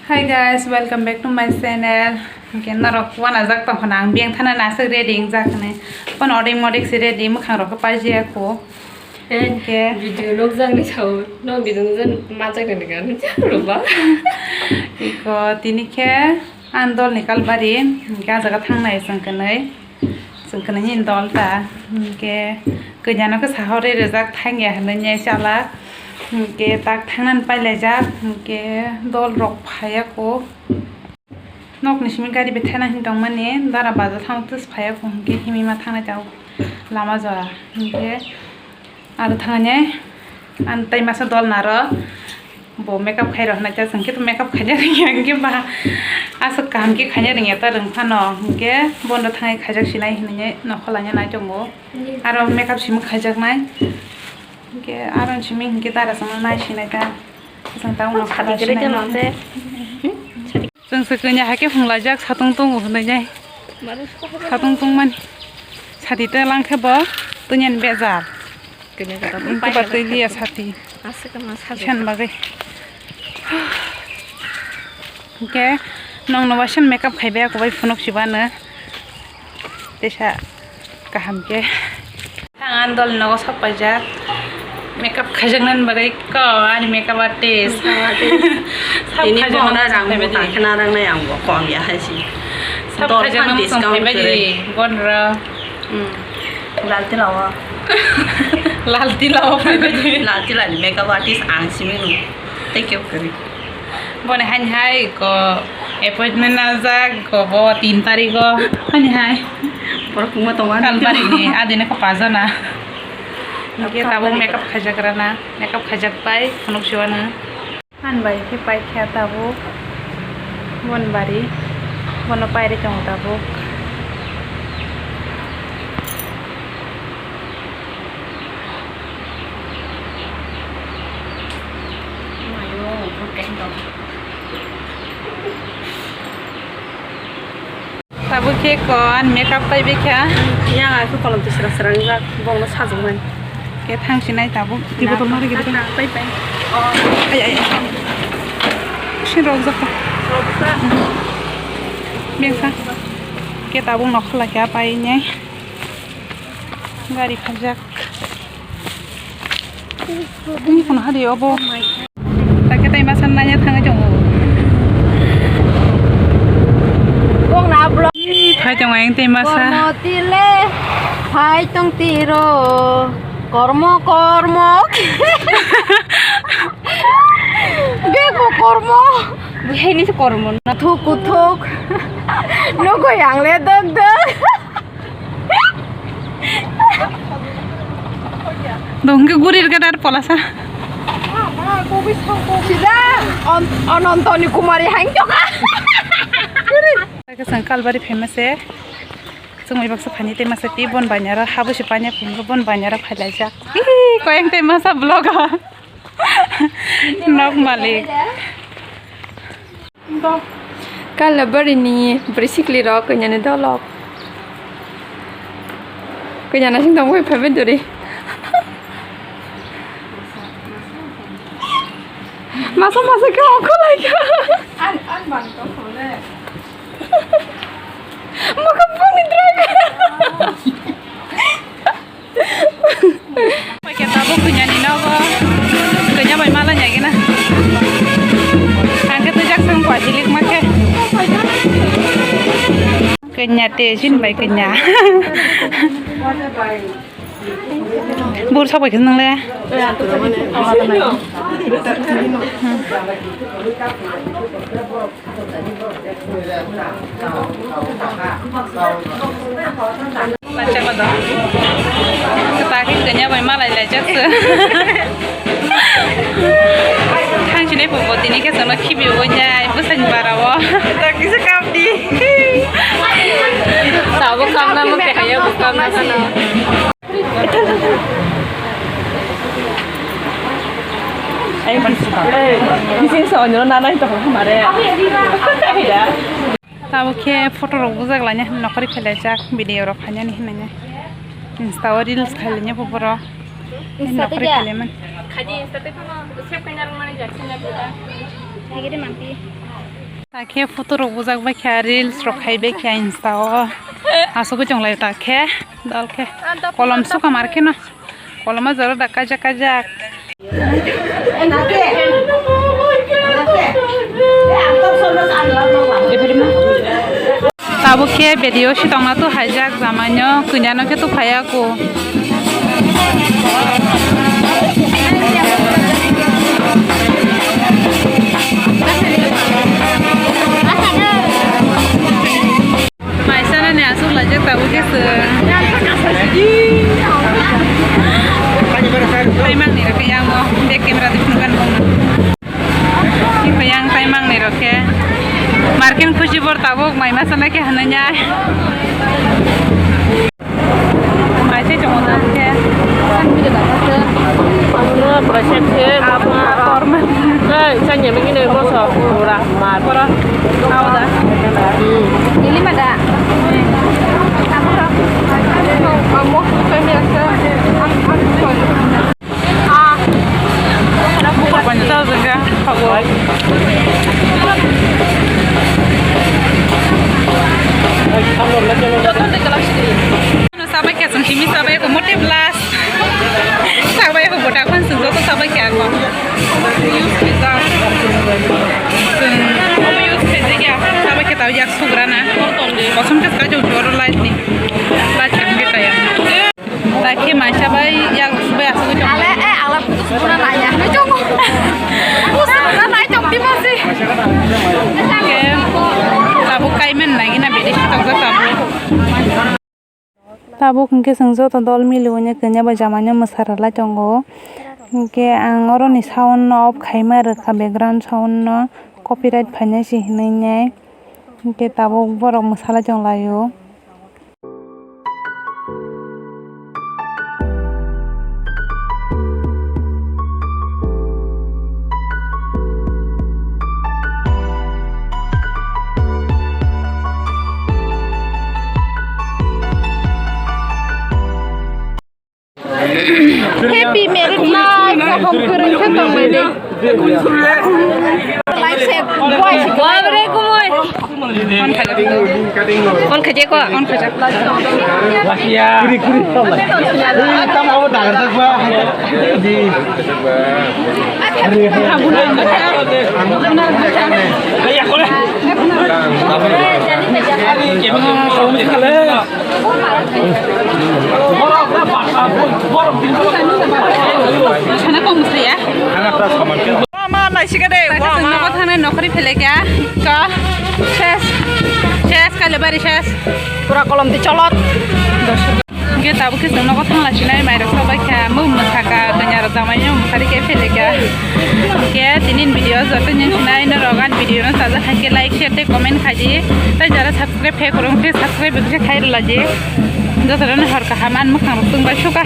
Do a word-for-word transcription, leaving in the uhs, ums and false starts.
Hi guys, welcome back to my channel. Hwnkhe norok wanajak tongkha na, ang biyang thana naswk ready wngjak hinwi. Phone odik modik se ready, mwkhang rok khe paijaya kho. Eh, hwnkhe video nukjakni sao, no video nukjak majak ni gana rwba. Iko tini khe ang dolni kalbari, hwnkhe ah jaga thangnai chwng kwnwi. Chwng kwnwi ni dol ta, hwnkhe kanya no khe sahorwi rijak thangya hinwi chalak, hwnkhe tak thangnani pailaijak, hwnkhe dol rok phaiya kho. Nokni simi gari bai thaina hin tongmani, dara baja thang tus phaiya kho, hwnkhe himwi ma thangnai ta lama jora, hwnkhe. Aro thangni ang tei masa dol naro bo makeup khai rok hinai ta, chwng khe to makeup khaina rwngya, hwnkhe ba aswk kaham khe khaina rwngya ta rwng phano, hwnkhe bono thangwi khaijak sinai hinwi nokho laina nai tongo. Aro makeup simi khaijaknai, hwnkhe aro simi hwnkhe dara chwngno nai sinai ta, chwng ta uno Sati khaijak kwrwi sinai tamo hwnkhe. Chwng se kanya hai khe phunglaijak satung tongo hinwi nai. Satung tongmani. Sati tei lang khe bo twnyan bejal. Kanya kata Wngkhe ba twi liya sati. Aswk ma sati. Isan bagwi. Hwnkhe nokno waisa makeup khaibai ako bai phunuk sibano. Teisa kaham khe. Ang ani dolni nogo sok paijak. Makeup khaijaknani bagwi ko ani makeup artist. Makeup artist. Sab Tini khaijaknani bongra rang phaibai bo di. Takhna rang nai ang bo kom ya hai si. Sab Dol khaijaknani khan discount phaibai di, kwrwi. Bonra. Hmm. Lal tila o. Lal tila o phaibai di. Lal tila ni makeup artist ang simi nu. Thank you kwrwi. Boni haini hai ko appointment najak ko bo tin tarikh o haini hai. Borok kwma tongo ani. Kalbari ni adini ko pajana. Hwnkhe tabuk makeup khaijak rana, makeup khaijak pai phunuk siwano. Ani bai khe pai kha tabuk boni bari, bono pai ri tongo tabuk. Tabuk khe ko ani makeup pai bai kha. Yang aku kolom tu serang serang jak, bong no sajung man. Khe thang sinai tabuk. Tibo tol nari gidi. Pai pai. Ay ay. Sin rok jak. Bengsa. Khe tabuk nokhola khe pai nai. Gari phajak. Ini kono hari obo. Takhe tei masa nanya thangwi tongo. Bong na vlog. Ih, phai tongo ayang tei masa. Kormo tile, phai tong tiro. Kormo, kormo. Bego kormo. Buhai ni se kormo na. Thuk kuthuk. Nugo yang le dok dok. Dong ke gurir gadar polasa. Sida on-, Onontoni Kumari hain toka. Ke sang kalbari famous e. Sung mai baksa phani te masa ti bon banyara habu si panya phungo bon banyara phailaijak. Ih, koyang te masa vlog. Nok malik. Kala bari ni bwrwi sikli rok kanya ni dolok. Kanya na sing tong bai phai duri. Masa masa ke ongkho lai kha. An, an ban tong khole. Mokam boni drag. Paikha tabuk kanya ni nogo. Kanya bai mala nyagi na. Ang khe twijak song kwa silik ma khe. Kanya te sin bai kanya. Bur sabai khe nang le. Lachakma dong. Kwtal khe kanya bai malai laijak se. Thang sinai phubo tini khe chwngno khibi oi nai bwsani bara o. Kisa kam di. Tabuk kam na mo khe haya bo kam na sana. Ai, bising sa onyo na nai to hamare. Tabuk khe photo rok bujak laina hinwi nokharwi phailaijak, video rok khainani hinwi. Insta o reels khailaina bo borok. Insta nokharwi te khailaimani. Khaidi Insta te phano save khaina rwmani jak sinna buda. Hagiri mampi. Akhe photo rok bujak bai kha, reels rok khai bai kha Insta o. Asugwi tong lai ta khe, dol khe. Kolom suka mar khe no. Koloma jora da kajak kajak. Tabuk khe video si tongna tu haijak jamaino kanya no khe tu phaya ko. Mai sanani aswk laijak tabuk khe chwng. Taimang ni rw khe yang o bek camera di phunukani bongno. Yang taimang ni rw khe. Markin khusi bor tabuk mai ma sanai khe hwnwi nai. Mai se chongo da khe. Ano bracket khe. Abo torma. Ei, sanya magi nei moso pura mar. Pura. Abo da. Hmm. Ini mah da. Amo kami asa. Bukur panjat jengga, hago. Sabai khe chwng simi sabai ko mote plus. Sabai ko bota khon chwng joto sabai khe ako. Chwng omo use khe jagya sabai khe tao yak sugrana. Kosom khe kajau joro light ni. Light khe khe taya. Takhe maisa bai yak bai asugwi tong. Ale, eh, ala putus pura naya. Nai chong. Putus pura nai chong di masi. Ke, tabuk kaimen lagi na bede si tong tabuk. Tabuk hwnkhe chwng joto dol mili wngya kanya bai jamani mwsara lai tongo. Hwnkhe ang oroni sound no off khaima rwkha, background sound no copyright phainai se hinwi nai. Hwnkhe tabuk borok mwsalai tong laio. Happy married life, kaham kwrwng khe tongbaidi. Life se boy se boy bre kumui. On khaje ko, on khaje. Kuri, kuri. Ei, tam abo dagar tak ba, hai tak, hai tak di. Are, hai. Sana kong saya. Mama, naisika de. Nogo thangnai nokhorwi phelekya. Ka. Ses. Ses, Kalibari ses. Pura kolom di cholot. Hwnkhe tabuk khe chwng nogo thangla sinai mairok sabai kha, mung mwsaka, kanya rok jamai no mwsari khe phelekya. Hwnkhe tini video joto nini sinai norok ani video no sajak hai khe like, share tei comment khaidi. Tai jara subscribe khe kwrwng khe subscribe khe khai rwlaidi. Jotono hor kaham ani mwkhang rok chwng bai suka.